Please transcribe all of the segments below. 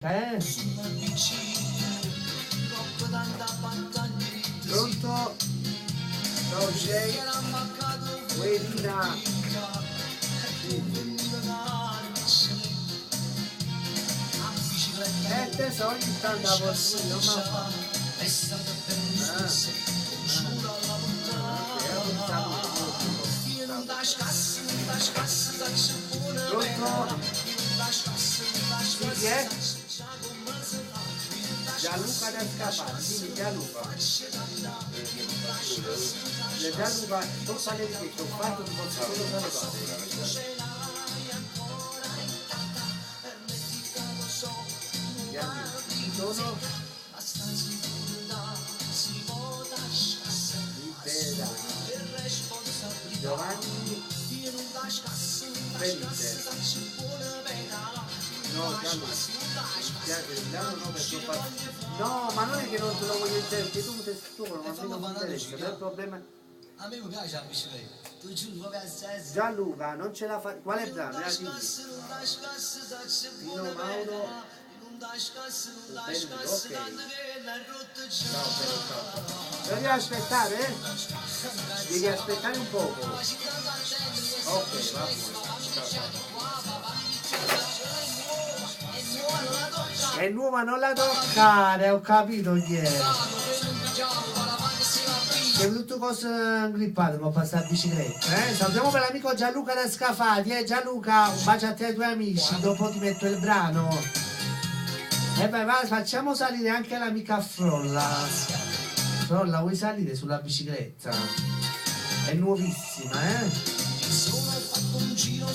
Eh? Pronto? Ciao Jay. Uè Lina. Sì. Te so, ogni tanto la posso dire, non me la fa. Ah, ah, ok, allora saluto, Pronto? Sì, chi è? Gianluca da Scafati, dimmi Gianluca. Gianluca, tocca le richieste, ho fatto, ti posso solo salutare. Gianluca, chi sono? Libera. Giovanni Felice. No, Gianluca, mi spiace, il brano no perché ho fatto... No, ma non è che non te lo voglio dire, perché tu sei stupido, ma a me non mi interessa, per il problema... A me mi piace la bicicletta, tu giuro, proprio la stessa. Gianluca, non ce la fa... Qual è il brano? Dimmi. Pino Mauro Benvenuto, ok. Ciao, bello, ciao. Devi aspettare, eh? Devi aspettare un poco. Ok, va buono. Ciao, ciao. È nuova, non la toccare, ho capito chi è. Che tutto cose grippate, ma passare la bicicletta, eh? Salutiamo per l'amico Gianluca da Scafati, eh? Gianluca, un bacio a te e ai tuoi amici, dopo ti metto il brano. E vai, vai, facciamo salire anche l'amica Frolla. Frolla, vuoi salire sulla bicicletta? È nuovissima, eh?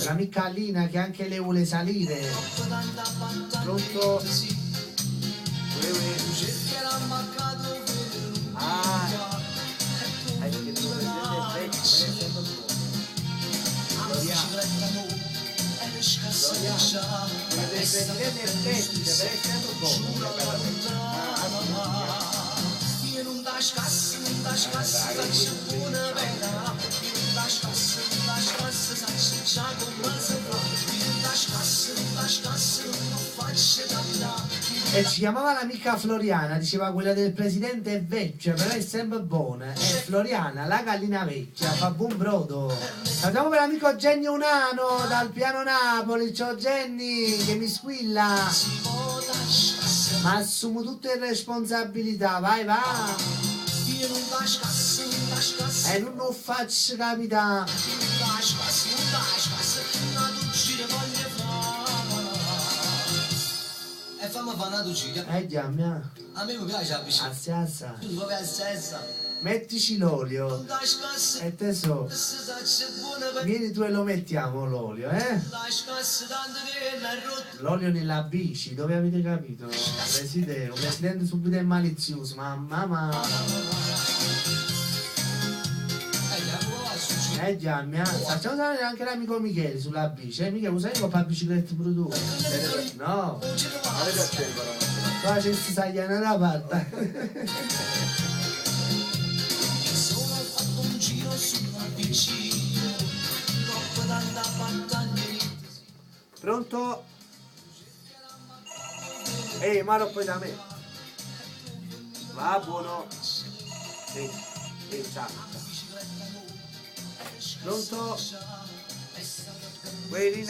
L'amica Alina che anche lei vuole salire. Pronto? Uè, uè. Ah, è che il tuo presidente è vecchio, però è sempre buono. Floriano. Floriano. Il presidente è vecchio, però è sempre buono. E ci chiamava l'amica Floriana, diceva quella del presidente è vecchia, però è sempre buona. E Floriana, la gallina vecchia, fa buon brodo. Salutiamo per l'amico Genny Unano dal piano Napoli. Ciao Genny, che mi squilla. Ma assumo tutte le responsabilità, vai va. E non lo faccio capità. E fammi fare una gira. Giammi, ah. A me mi piace la bicicletta. Assia, Tu proprio la stessa. Mettici l'olio. E te so. Vieni tu e lo mettiamo l'olio, eh? L'olio nella bici, dove avete capito? Presidente, un presidente subito è malizioso, ma mamma. Giammi, ah. Facciamo salire anche l'amico Michele sulla bici. Michele, usai con la bicicletta pure tu? No. Qua c'è si saglia da parte. Pronto? Ehi, ma poi da me. Va buono. Ehi, ehi, ciao, ciao. Pronto? Uè, Lina.